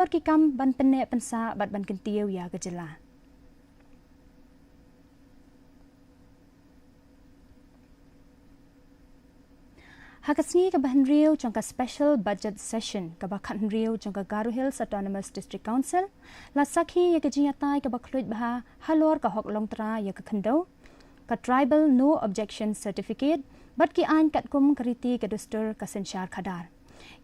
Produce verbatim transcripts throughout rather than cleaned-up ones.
halor ki kam ban pynneh pynsah bad ban kyntiew ïa ka jylla. Ha ka sngi kaba hynriew jong ka special budget session kaba khathynriew jong ka Garo Hills Autonomous District Council, la sakhi ïa ka jingïatai kaba khluit bha halor ka hok longtra ïa ka khyndew, ka Tribal No Objection Certificate, bad ki aiñ katkum ka riti ka dustur ka synshar khadar.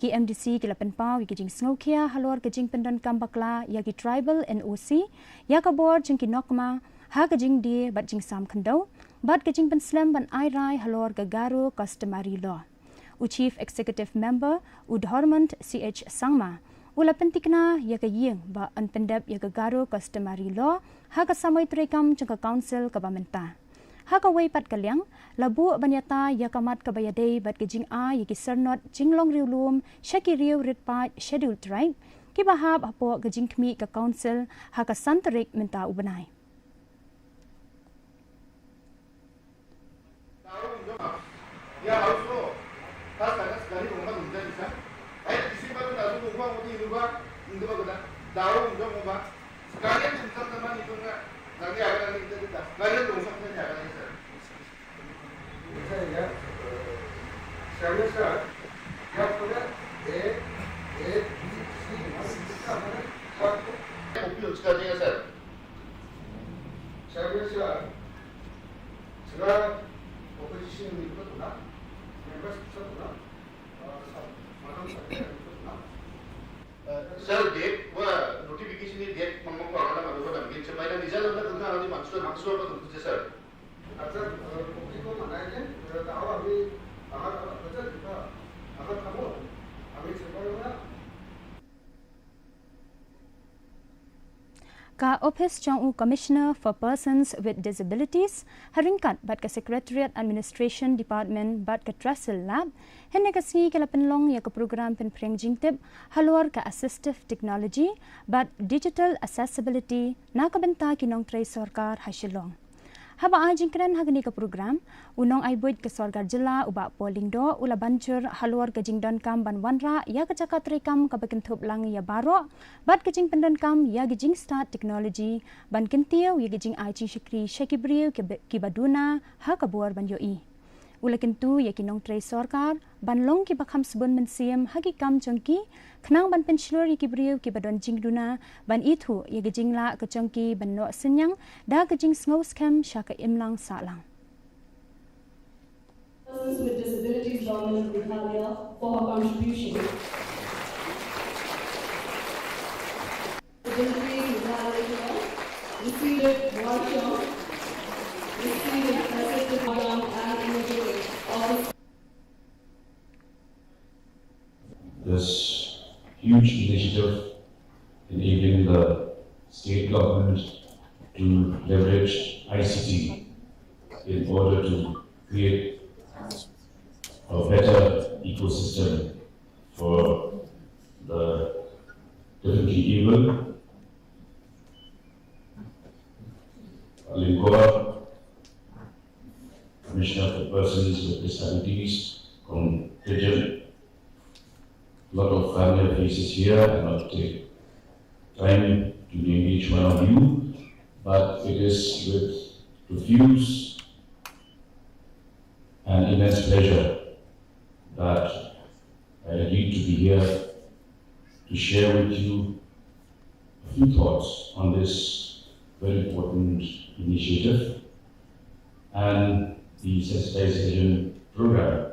Ki M D C ki la pynpaw ïa ki jingsngewkhia halor ka jingpyndonkam bakla ïa ki Tribal N O C, ïa ka bor jong ki nokma ha ka jingdie bad jingsam khyndew, bad ka jingpynslem ban ai rai halor ka Garo Customary Law. U Chief Executive Member, u Dhormond C H Sangma, u la pyntikna ïa ka ïing ba yn pyndep ïa ka Garo Customary Law ha ka samoi treikam jong ka Council kaba mynta. Ha kawei pat ka liang, la buh ban ïatai ïa ka mat kaba ïadei bad ka jingai ïa ki syrnod jinglong riewlum sha ki riew rit paid Scheduled Tribe kiba hap hapoh ka jingkhmih ka Council ha ka san tarik mynta u bnai. Sir, date wa notification ni date mang mang wa kana madu wa dam gin sepai na nizal na dun na di mansur mansur apa tu sir. Acha, eh, public ko manaye ke, eh, dawa ami, agar agar bacha kita, agar kamu, ami sepai na. Ka ophis jong u Commissioner for Persons with Disabilities, ha ryngkat bad ka Secretariat Administration Department bad ka Trestle Lab, hynne ka sngi ki la pynlong ïa ka program pynphriang jingtip halor ka assistive technology bad digital accessibility na ka bynta ki nongtrei sorkar ha Shillong. Haba ai jingkren ha kane ka program, u nongai buit ka sorkar jylla u Bah Paul Lyngdoh u la ban jur halor ka jingdonkam ban wanrah ïa ka jaka treikam kaba kynthup lang ïa baroh bad ka jingpyndonkam ïa ka jingstad technology ban kyntiew ïa ka jingai jingshakri sha ki briew kiba, kiba duna ha ka bor ban ïohi. U la kyntu ïa ki nongtrei sorkar ban long kiba kham sbun mynsiem ha ki kam jong ki, khnang ban pynshlur ïa ki briew kiba don jingduna ban ithuh ïa ka jinglah ka jong ki ban noh synñiang da ka jingsngew skhem sha ka imlang sahlang. Persons with Disabilities Government of Meghalaya for her contribution. Received it, Washington, received it, President Madam and Images of the This huge initiative enabling the state government to leverage I C T in order to create a better ecosystem for the differently abled. Lyngdoh, Commissioner for Persons with Disabilities, congratulate. Lot of familiar faces here. I will not take time to name each one of you, but it is with profuse and immense pleasure that I agreed to be here to share with you a few thoughts on this very important initiative and the sensitization program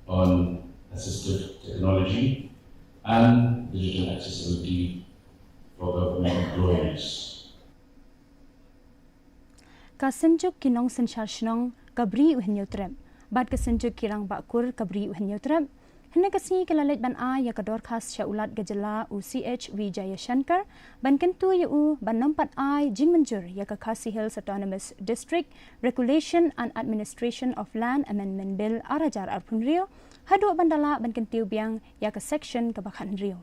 on assistive technology and digital accessibility for government employees. Ka Synjuk ki Nongsynshar Shnong ka Bri u Hynñiewtrep bad ka Synjuk ki Rangbah Kur ka Bri u Hynñiewtrep, hynne ka sngi ki la leit ban ai ïa ka dorkhas sha u Lat ka Jylla u C H Vijayashankar ban kyntu ïa u ban nym pat ai jingmynjur ïa ka Khasi Hills Autonomous District Regulation and Administration of Land Amendment Bill ar hajar arphew hynriew haduh ban da lah ban kyntiew biang ïa ka section kaba khathynriew.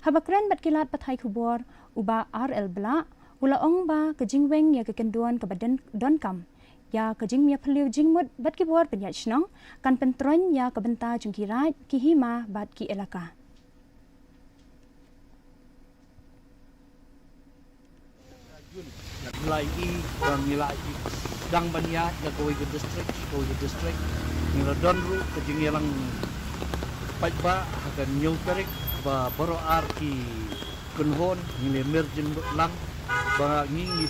Haba kren bad ki lad pathai khubor, u Bah R L Blah u la ong ba ka jingweng ïa ka kyndon kaba don, donkam ïa ka jingmih phylliew jingmut bad ki bor pynïaid shnong kan pyntroiñ ïa ka bynta jong ki raid, ki hima bad ki elaka. Ai i ba ngi la i dang ban ïaid na kawei ka district sha kawei ka district, ngi la don ruh ka jingïalang paidbah ha ka hynñiew tarik ba baroh ar ki kynhun ngi la mer jingmut lang ba ngi ngi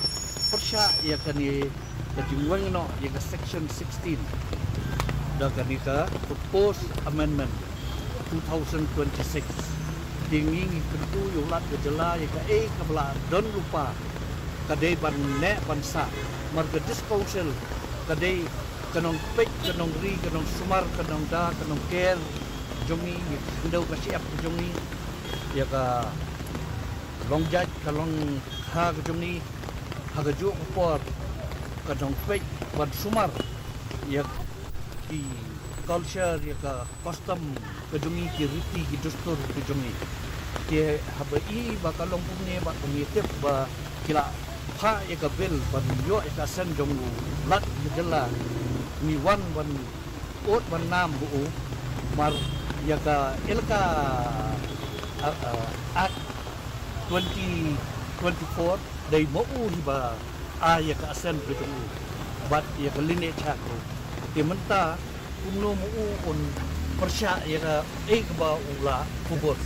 pyrshah ïa kane ka jingweng noh ïa ka section sixteen da kane ka proposed amendment two thousand twenty-six. Te ngi ngi kyntu ïa u Lat ka jylla ïa kaei kaba la don lypa, ka dei ban neh ban sah. Mar ka District Council ka dei ka nongpeit, ka nongri, ka nongsumar, ka nongda, ka nongker jong ngi, ka khyndew ka shyiap ka jong ngi, ïa ka long jait ka long kha ka jong ngi. Ha kajuh ka por ka nongpeit ban sumar ïa ki culture, ïa ka custom ka jong ngi, ki riti ki dustur ka jong ngi. Te haba i ba ka long kumne bad ba ngi tip ba ki la phah ïa ka bill ban ïoh ïa ka assent jong u Lat ka jylla, ngi wan ban ud ban nam ha u, mar ïa ka elaka, ah, ah, Act twenty twenty-four, dei ma u hi ba ai ïa ka assent ka jong u bad ïa ka lineage ha u. Te mynta kumno ma u un pyrshah ïa kaei kaba u la kubur.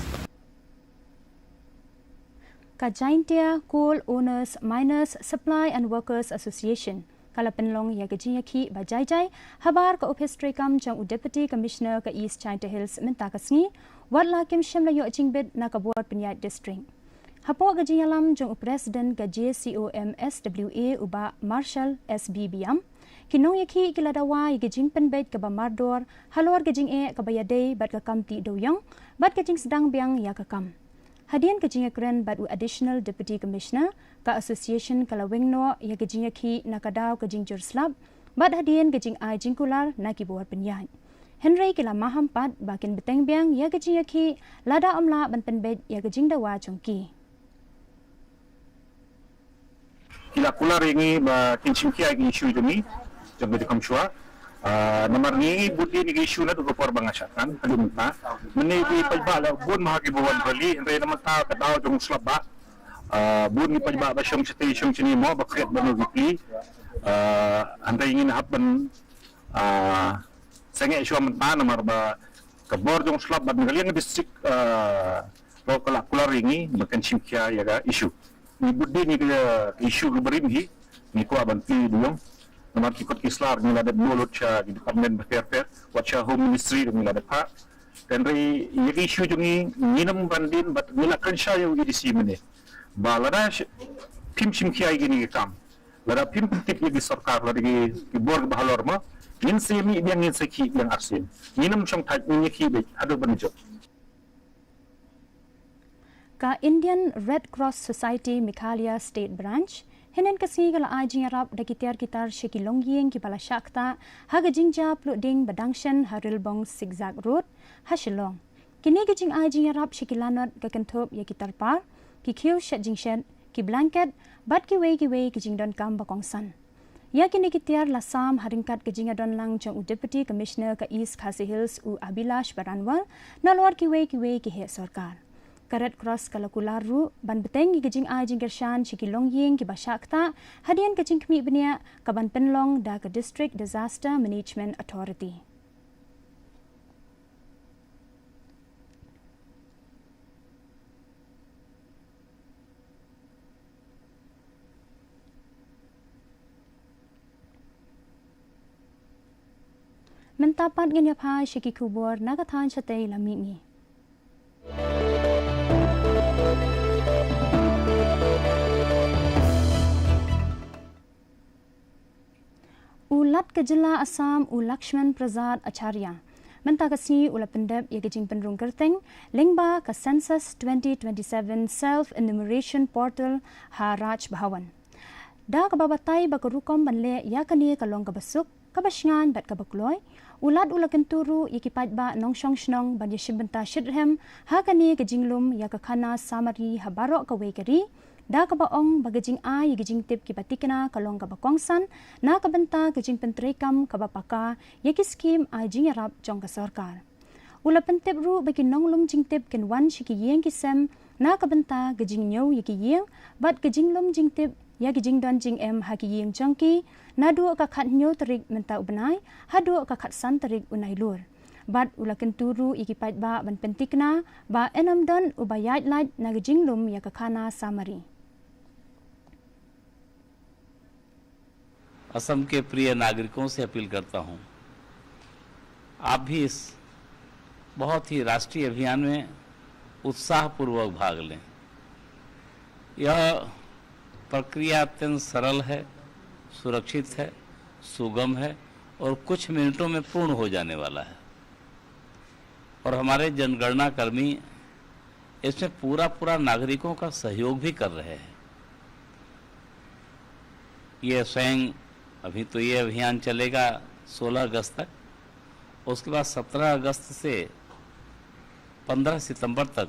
Ka Jaintia Coal Owners, Miners, Supply and Workers Association ka la pynlong ïa ka jingïakhih ba jai jai habar ka ophis treikam jong u Deputy Commissioner ka East Jaintia Hills mynta ka sngi, wat la kim shym la ïoh jingbit na ka bor pynïaid district. Hapoh ka jingïalam jong u President ka J C O M S W A u Bah Marshall S B Biam, ki nongïakhih ki la dawa ïa ka jingpynbeit kaba mardor halor ka jingeh kaba ïadei bad ka kam tih dewïong bad ka jingsdang biang ïa ka kam. Hadien ka jingïakren bad u Additional Deputy Commissioner, ka association ka la weng noh ïa ka jingïakhih na ka daw ka jingjur slap bad hadien ka jingai jingkular na ki bor pynïaid. Hynrei ki la maham pat ba kin bteng biang ïa ka jingïakhih lada ym lah ban pynbeit ïa ka jingdawa jong ki. Ki la kular ïa ngi ba kin shim khia ïa ki issue jong ngi, jong ka jingkham shuwa. Ah, namar ngi bud ïa ki issue naduh ka por ba nga shah kren haduh mynta. Mynne ki paidbah la bun ma ha kiba wan rally, hynrei namar ka daw jong u slap bah, ah, bun ki paidbah ba shong shatei shong shane mo ba khreh ban ïoh ki pli. Ah, hynrei ngin hap ban, ah, sangeh shuwa mynta namar ba ka bor jong u slap bad ka liang district, ah, ka la kular ïa ngi ba kan shim khia ïa ka issue. Ngi bud ïa ngi ka issue ka barim hi, ngi kwah ban plie dewïong. Namar ki kot ki sla ngi la dep download sha ki department bapher bapher, wat sha Home Ministry ngi la dep phah. Hynrei ïa ka issue jong ngi ngim ban dien bad ngi la kren sha ïa u A D C mynne. Ba lada sh-, phim shim khia ïa kine ki kam, lada phim pyntip ïa ki sorkar, lada ki, ki bor kiba halor mo, ngin sa mih biang, ngin sa khih biang arsien. Ngim shong thait, ngin ïakhih beit haduh ban jop. Ka Indian Red Cross Society Meghalaya State Branch hynnin ka sngi ka la ai jingïarap da ki tiar ki tar sha ki longïing kiba la shah ktah ha ka jingjia pluh ding ba dang shen ha Rilbong Zigzag Road ha Shillong. Kine ki jingai jingïarap sha ki lanot ka kynthup ïa ki tarpar, ki khiew shet jingshet, ki blanket bad kiwei kiwei ki jingdonkam ba kongsan. Ïa kine ki tiar la sam ha ryngkat ka jingïadon lang jong u Deputy Commissioner ka East Khasi Hills u Abhilash Baranwal nalor kiwei kiwei ki heh sorkar. Ka Red Cross ka la kular ruh ban bteng ïa ka jingai jingkyrshan sha ki longïing kiba shah ktah hadien ka jingkhmih bniah kaban pynlong da ka District Disaster Management Authority. Mynta pat ngin ïa phai sha ki khubor na ka thaiñ shatei, la mih ngi. U Lat ka jylla Assam, u Lakshman Prasad Acharya, mynta ka sngi u la pyndep ïa ka jingpynrung kyrteng lyngba ka Census twenty twenty-seven Self Enumeration Portal ha Raj Bhavan. Da kaba batai ba ka rukom ban leh ïa kane ka long kaba suk, kaba shngaiñ bad kaba kloi, u Lat u la kyntu ruh ïa ki paidbah nongshong shnong ban ïashim bynta shitrhem ha kane ka jinglum ïa ka khana samari ha baroh kawei ka ri, da kaba ong ba ka jingai ïa ka jingtip kiba tikna ka long kaba kongsan na ka bynta ka jingpyntreikam kaba paka ïa ki skhim ai jingïarap jong ka sorkar. U la pyntip ruh ba ki nonglum jingtip kin wan sha ki ïing ki sem na ka bynta ka jingñiew ïa ki ïing bad ka jinglum jingtip ïa ki jingdon jingem ha ki ïing jong ki, naduh ka khathynñiew tarik mynta u bnai haduh ka khatsan tarik u Nailur. Bad u la kyntu ruh ïa ki paidbah ban pyntikna ba yn ym don uba ïaid lait na ka jinglum ïa ka khana samari. असम के प्रिय नागरिकों से अपील करता हूँ, आप भी इस बहुत ही राष्ट्रीय अभियान में उत्साहपूर्वक भाग लें। यह प्रक्रिया अत्यंत सरल है, सुरक्षित है, सुगम है और कुछ मिनटों में पूर्ण हो जाने वाला है। और हमारे जनगणना कर्मी इसमें पूरा पूरा नागरिकों का सहयोग भी कर रहे हैं। ये स्वयं, अभी तो ये अभियान चलेगा सोलह अगस्त तक, उसके बाद सत्रह अगस्त से पन्द्रह सितंबर तक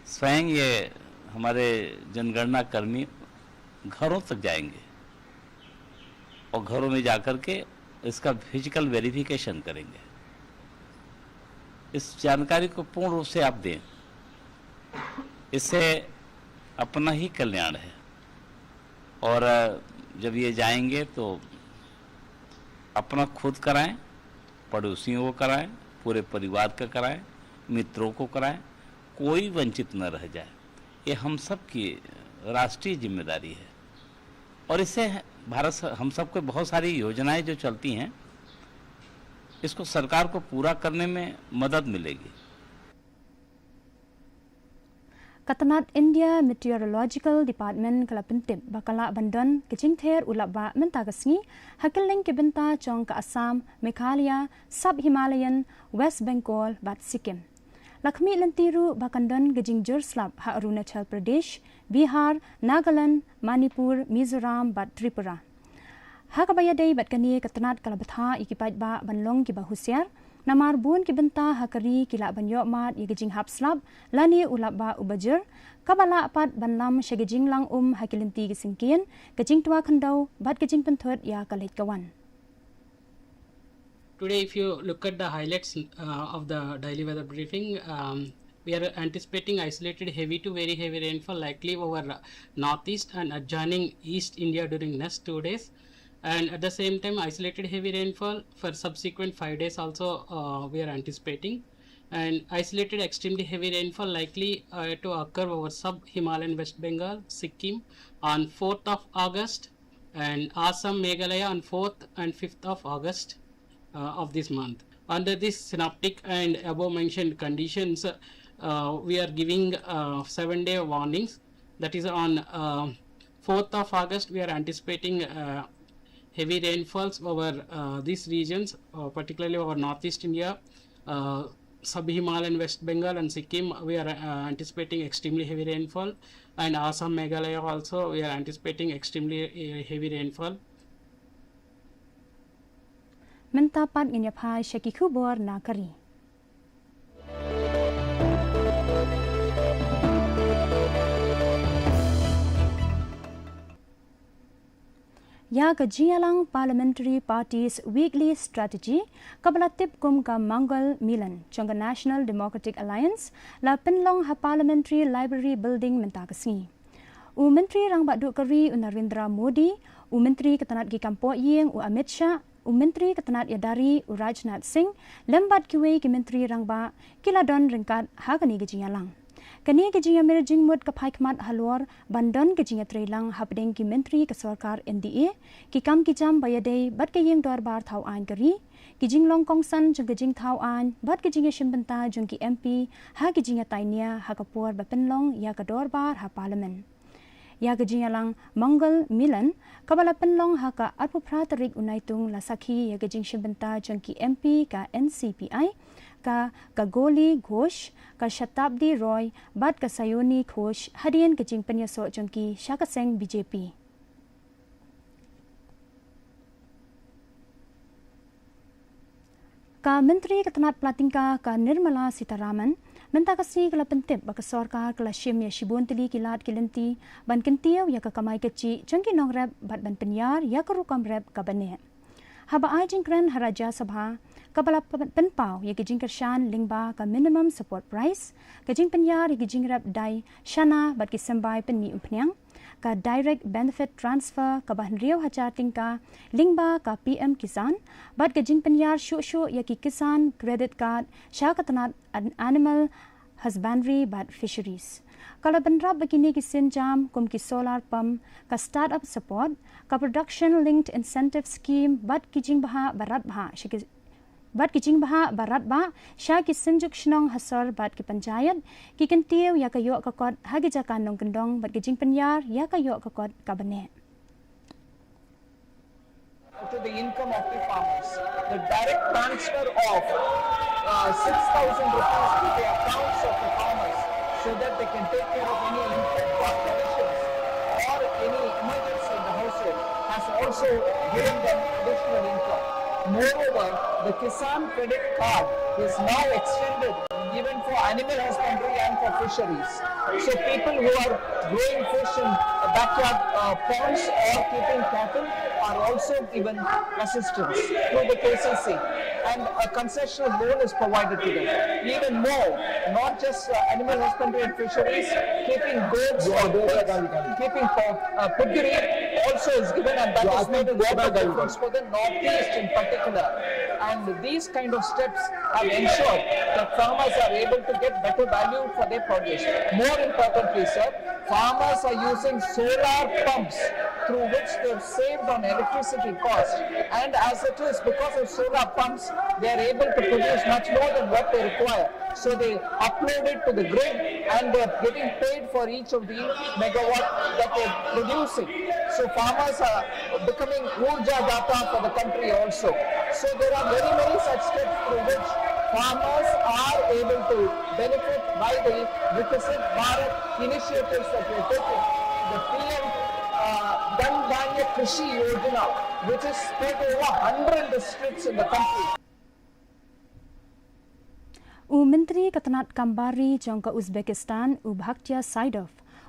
स्वयं ये हमारे जनगणना कर्मी घरों तक जाएंगे और घरों में जाकर के इसका फिजिकल वेरिफिकेशन करेंगे। इस जानकारी को पूर्ण रूप से आप दें, इससे अपना ही कल्याण है। और जब ये जाएंगे तो अपना खुद कराएं, पड़ोसियों को कराएं, पूरे परिवार का कराएं, मित्रों को कराएं, कोई वंचित न रह जाए। ये हम सब की राष्ट्रीय जिम्मेदारी है। और इससे भारत स-, हम सबको बहुत सारी योजनाएं जो चलती हैं, इसको सरकार को पूरा करने में मदद मिलेगी। Ka tnat India Meteorological Department ka la pyntip ba ka lah ban don ka jingther u lapbah mynta ka sngi ha kylleng ki bynta jong ka Assam, Meghalaya, Sub Himalayan, West Bengal bad Sikkim. La khmih lynti ruh ba kan don ka jingjur slap ha Arunachal Pradesh, Bihar, Nagaland, Manipur, Mizoram bad Tripura. Ha kaba ïadei bad kane, ka tnat ka la bthah ïa ki paidbah ban long kiba husiar, namar bun ki bynta ha ka ri ki lah ban ïoh mad ïa ka jinghap slap lane u lapbah uba jur, kaba lah pat ban lam sha ka jinglang um ha ki lynti ki syngkien, ka jingtwa khyndew bad ka jingpynthut ïa ka leit ka wan. Today, if you look at the highlights uh, of the daily weather briefing, um, we are anticipating isolated heavy to very heavy rainfall likely over uh, northeast and adjoining East India during next two days. And at the same time, isolated heavy rainfall for subsequent five days also uh, we are anticipating. And isolated extremely heavy rainfall likely uh, to occur over sub-Himalayan West Bengal, Sikkim on fourth of August, and Assam, Meghalaya on fourth and fifth of August uh, of this month. Under this synoptic and above mentioned conditions, uh, we are giving uh, seven day warnings. That is on uh, fourth of August, we are anticipating uh, heavy rainfalls over uh, these regions, uh, particularly over northeast India, uh, sub-Himalayan West Bengal and Sikkim. We are uh, anticipating extremely heavy rainfall, and Assam, Meghalaya also, we are anticipating extremely uh, heavy rainfall. Mynta pat ngin ïa phai sha ki khubor na ka ri. Ïa ka jingïalang Parliamentary Parties Weekly Strategy, kaba la tip kum ka Mangal Milan jong ka National Democratic Alliance, la pynlong ha Parliamentary Library Building mynta ka sngi. U Myntri Rangbah Duh ka ri u Narendra Modi, u Myntri ka tnat ki kam poh ïing u Amit Shah, u Myntri ka tnat ïada ri u Rajnath Singh, lem bad kiwei ki Myntri Rangbah, ki la don ryngkat ha kane ka jingïalang. Kane ka jingïamir jingmut ka phai khmat halor ban don ka jingïatreilang hapdeng ki Myntri ka sorkar N D A, ki kam ki jam ba ïadei bad ka ïing dorbar thaw aiñ ka ri, ki jinglong kongsan jong ka jingthaw aiñ bad ka jingïashim bynta jong ki M P ha ka jingïatai nia ha ka por ba pynlong ïa ka dorbar ha Parliament. Ïa ka jingïalang Mangal Milan, kaba la pynlong ha ka arphew phra tarik u Naitung, la sakhi ïa ka jingshim bynta jong ki M P ka N C P I, ka Kajoli Ghosh, ka Shatabdi Roy bad ka Sayoni Ghosh hadien ka jingpynïasoh jong ki sha ka seng B J P. Ka Myntri ka tnat pla tyngka ka Nirmala Sitharaman, mynta ka sngi ka la pyntip ba ka sorkar ka la shim ïa shibun tylli ki lad ki lynti ban kyntiew ïa ka kamai kajih jong ki nongrep bad ban pynïar ïa ka rukom rep kaba neh. Haba ai jingkren ha Rajya Sabha, kaba la pyn-, pynpaw ïa ki jingkyrshan lyngba ka minimum support price, ka jingpynïar ïa ki jingrep dai shana bad ki symbai pynmih umphniang, ka direct benefit transfer kaba hynriew hajar tyngka lyngba ka P M Kisan, bad ka jingpynïar shuh shuh ïa ki Kisan Credit Card sha ka tnat an-, Animal Husbandry bad Fisheries. Ka la bynrap bad kine ki sienjam kum ki solar pump, ka startup support, ka production linked incentive scheme bad ki jingbha barat bha sha ki bad ki jingbha barat bha sha ki synjuk shnong ha sor bad ki panchayat, ki kyntiew ïa ka ïoh ka kot ha ki jaka nongkyndong bad ki jingpynïar ïa ka ïoh ka kot kaba neh. To the income of the farmers. The direct transfer of uh, six thousand rupees to the accounts of the farmers so that they can take care of any input cost additions or any emergency in the household has also given them additional income. Moreover, the Kisan Credit Card is now extended even for animal husbandry and for fisheries. So people who are growing fish in backyard uh, ponds or keeping cattle are also given assistance through the K C C, and a concessional loan is provided to them. Even more, not just uh, animal husbandry and fisheries, keeping goats or pigs, keeping po- uh, piggery also is given, and that has made a lot of difference for the Northeast in particular. And these kind of steps have ensured that farmers are able to get better value for their produce. More importantly, sir, farmers are using solar pumps through which they've saved on electricity cost. And as it is, because of solar pumps, they are able to produce much more than what they require. So they upload it to the grid and they are getting paid for each of the megawatt that they are producing. So farmers are becoming Urja Data for the country also. So there are many, many such steps through which farmers are able to benefit by the Viksit Bharat initiatives that we are taking. The P M uh, Dhan Dhanya Krishi Yojana, which is spread over one hundred districts in the country. U Myntri ka tnat kam bar ri jong ka Uzbekistan, u Bakhtiar Saidov,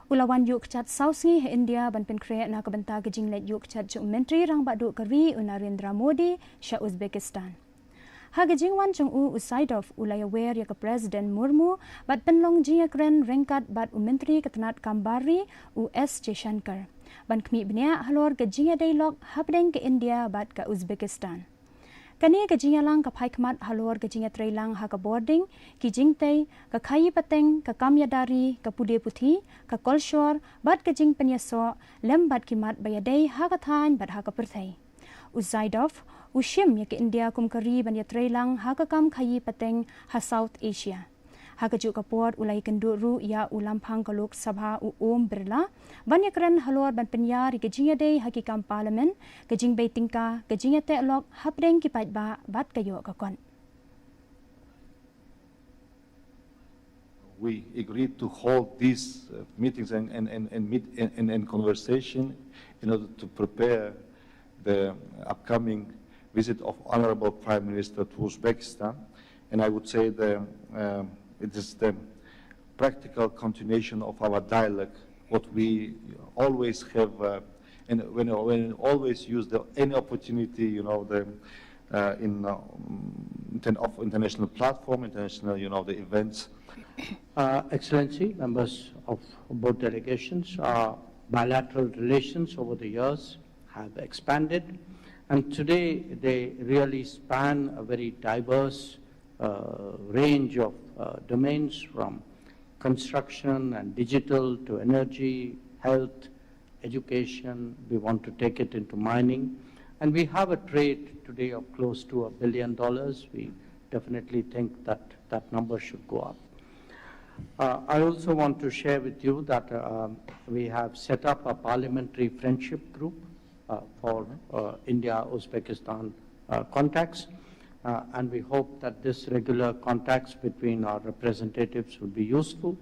u la wan ïuh kjat saw sngi ha India ban pynkhreh na ka bynta ka jingleit ïuh kjat jong u Myntri Rangbah Duh ka ri, u Narendra Modi, sha Uzbekistan. Ha ka jingwan jong u, u Saidov u la ïawer ïa ka President Murmu bad pynlong jingïakren ryngkat bad u Myntri ka tnat kam bar ri, u S Jaishankar, ban khmih bniah halor ka jingïadei lok hapdeng ka India bad ka Uzbekistan. Kane ka jingïalang ka phai khmat halor ka jingïatreilang ha ka bording, ki jingtei, ka khaïi pateng, ka kam ïada ri, ka pule puthi, ka kolshor bad ka jingpynïasoh lem bad ki mat ba ïadei ha ka thaiñ bad ha ka pyrthei. U Zaidov u shim ïa ka India kum ka ri ban ïatreilang ha ka kam khaïi pateng ha South Asia. Ha kajuh ka por u la ïakynduh ruh ïa u lamphang ka Lok Sabha, u Om Birla, ban ïakren halor ban pynïar ïa ka jingïadei ha ki kam Parliament, ka jingbei tyngka, ka jingïateh lok hapdeng ki paidbah bad ka ïoh ka kot. We agreed to hold these uh, meetings and, and, and, and meet and, and, and conversation in order to prepare the upcoming visit of Honorable Prime Minister to Uzbekistan. And I would say the, um, it is the practical continuation of our dialogue, what we always have, uh, and when, when always use the, any opportunity, you know, the, uh, in uh, inter- of international platform, international, you know, the events. Uh, Excellency, members of both delegations, uh, bilateral relations over the years have expanded, and today they really span a very diverse uh, range of uh, domains, from construction and digital to energy, health, education. We want to take it into mining. And we have a trade today of close to a billion dollars. We definitely think that that number should go up. Uh, I also want to share with you that uh, we have set up a parliamentary friendship group uh, for uh, India Uzbekistan uh, contacts. Uh, and we hope that this regular contacts between our representatives will be useful.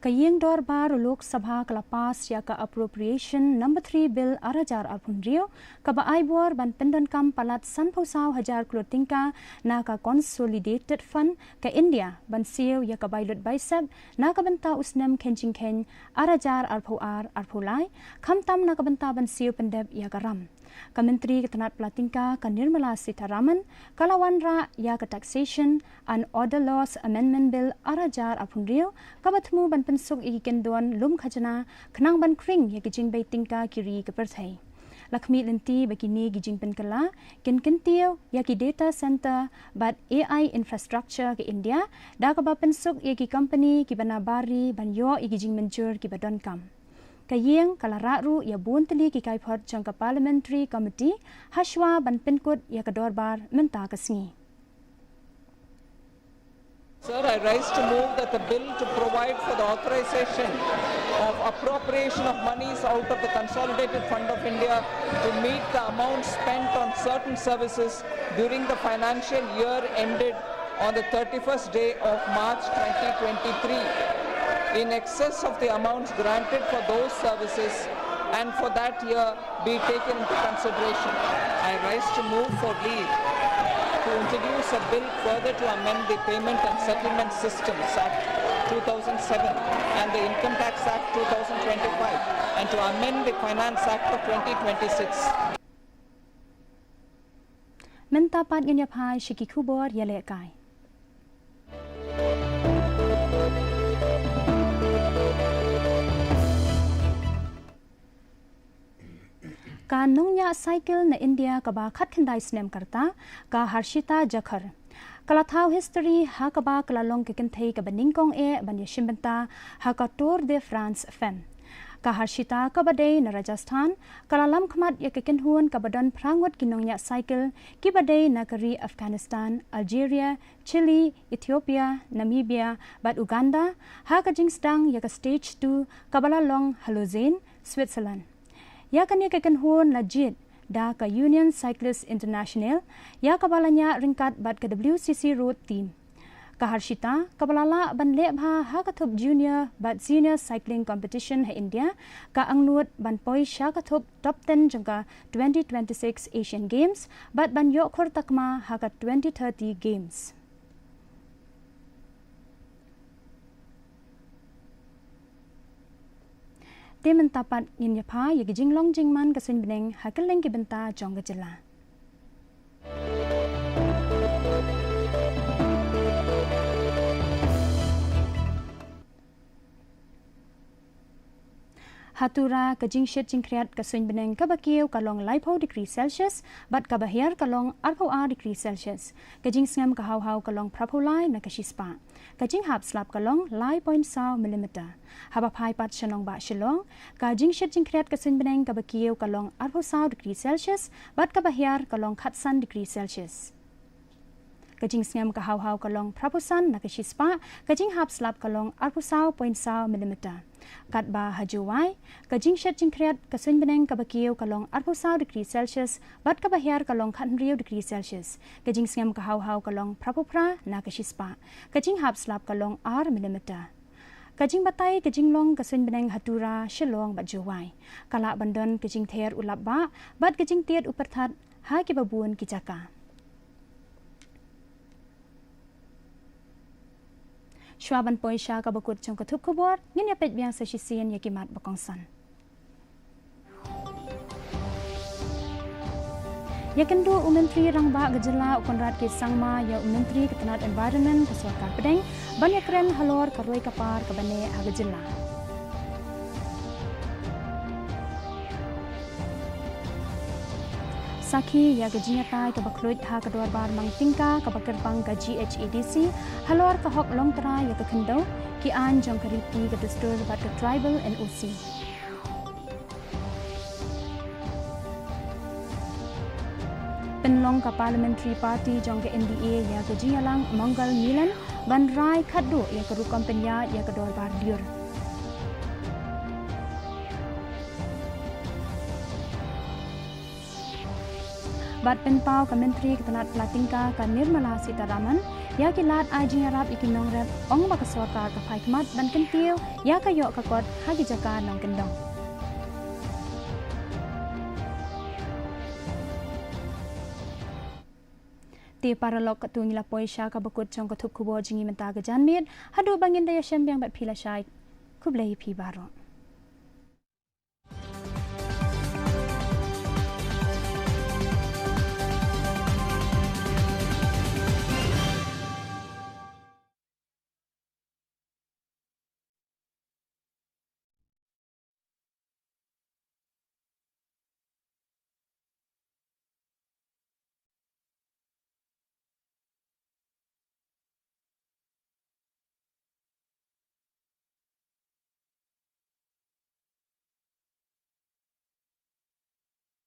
Ka ïing dorbar Lok Sabha ka la pass ïa ka Appropriation Number three Bill ar hajar arphew hynriew, kaba ai bor ban pyndonkam palat sanphew saw hajar klur tyngka na ka Consolidated Fund ka India ban siew ïa ka bai lut bai sep na ka bynta u snem khein jingkhein ar hajar arphew ar arphew lai, khamtam na ka bynta ban siew pyndep ïa ka ram. Ka Myntri ka tnad pla tyngka ka Nirmala Sitharaman ka la wanrah ïa ka Taxation and Other Laws Amendment Bill ar hajar arphew hynriew, kaba thmu ban pynsuk ïa ki kyndon lum khajna khnang ban khring ïa ki jingbei tyngka ki ri ka pyrthei. La khmih lynti ba kine ki jingpynkylla kin kyntiew ïa ki data center bad A I infrastructure ka India, da kaba pynsuk ïa ki company kiba na bar ri ban ïoh ïa ki jingmynjur kiba donkam. Ka ïing ka la rah ruh ïa bun tylli ki kaiphod jong ka Parliamentary Committee hashwa ban pynkut ïa ka dorbar mynta ka sngi. Sir, I rise to move that the bill to provide for the authorization of appropriation of monies out of the Consolidated Fund of India to meet the amount spent on certain services during the financial year ended on the thirty-first day of March twenty twenty-three, in excess of the amounts granted for those services and for that year be taken into consideration. I rise to move for leave to introduce a bill further to amend the Payment and Settlement Systems Act two thousand seven and the Income Tax Act two thousand twenty-five and to amend the Finance Act of twenty twenty-six. Mynta pat ngin ïa phai sha ki khubor ïalehkai. Ka nongñiah cycle na India kaba khatkhyndai snem ka rta, ka Harshita Jakhar, ka la thaw history ha kaba ka la long ka kynthei kaba nyngkong eh ban ïashim bynta ha ka Tour de France Femme. Ka Harshita kaba dei na Rajasthan ka la lam khmat ïa ka kynhun kaba don phra ngut ki nongñiah cycle kiba dei na ka ri Afghanistan, Algeria, Chile, Ethiopia, Namibia bad Uganda ha ka jingsdang ïa ka Stage two kaba la long ha Lausanne, Switzerland. Ïa kane ka kynhun la jied da ka Union Cycliste Internationale, ïa kaba la ñiah ryngkat bad ka W C C Road Team. Ka Harshita kaba la lah ban leh bha ha ka thup Junior bad Senior Cycling Competition ha India, ka angnud ban poi sha ka thup top ten jong ka twenty twenty-six Asian Games bad ban ïoh khur takma ha ka twenty thirty Games. Te mynta pat ngin ïa phai ïa ki jinglong jingman ka suiñ bneng ha kylleng ki bynta jong ka jylla. Ha Tura ka jingshit jingkhriat ka suiñ bneng kaba kiew ka long laiphew degree Celsius bad kaba hiar ka long arphew ar degree Celsius. Ka jingsngem ka hawhaw ka long phraphew lai na ka shispah. Ka jinghap slap ka long lai point saw millimeter. Haba phai pat sha nongbah Shillong, ka jingshit jingkhriat ka suiñ bneng kaba kiew ka long arphew saw degree Celsius bad kaba hiar ka long khatsan degree Celsius. Ka jingsngem ka hawhaw ka long phraphew san na ka shispah, ka jinghap slap ka long arphew saw point saw millimeter. Katba ha Jowai, ka jingshit jingkhriat ka suiñ bneng kaba kiew ka long arphew saw degree Celsius bad kaba hiar ka long khathynriew degree Celsius. Ka jingsngem ka hawhaw ka long phraphew phra na ka shispah. Ka jinghap slap ka long ar millimeter. Ka jingbatai ka jinglong ka suiñ bneng ha Tura, Shillong bad Jowai. Ka lah ban don ka jingther u lap bah bad ka jingtied u pyrthat ha kiba bun ki jaka. Shuwa ban poi sha kaba kut jong ka thup khubor, ngin ïa peit biang sa shisien ïa ki mat ba kongsan. Ïakynduh u Myntri Rangbah ka jylla u Conrad K Sangma ïa u Myntri ka tnad Environment ka sorkar pdeng ban ïakren halor ka roi ka par kaba neh ha ka jylla. Sakhi ïa ka jingïatai kaba khluit ha ka dorbar mang tyngka kaba kyrpang ka G H A D C halor ka hok longtrai ïa ka khyndew, ki aiñ jong ka riti ka dustur bad ka Tribal N O C. Pynlong ka Parliamentary Party jong ka N D A ïa ka jingïalang Mangal Milan ban rai khatduh ïa ka rukom pynïaid ïa ka dorbar lyiur. Bad pynpaw ka Myntri ka tnad pla tyngka ka Nirmala Sitharaman ïa ki lad ai jingïarap ïa ki nongrep, ong ba ka sorkar ka phai khmat ban kyntiew ïa ka ïoh ka kot ha ki jaka nongkyndong. Te paralok, katto ngi la poi sha kaba kut jong ka thup khubor jong ngi mynta ka janmiet, haduh ba ngin da ïashem biang bad phi lashai. Khublei phi baroh.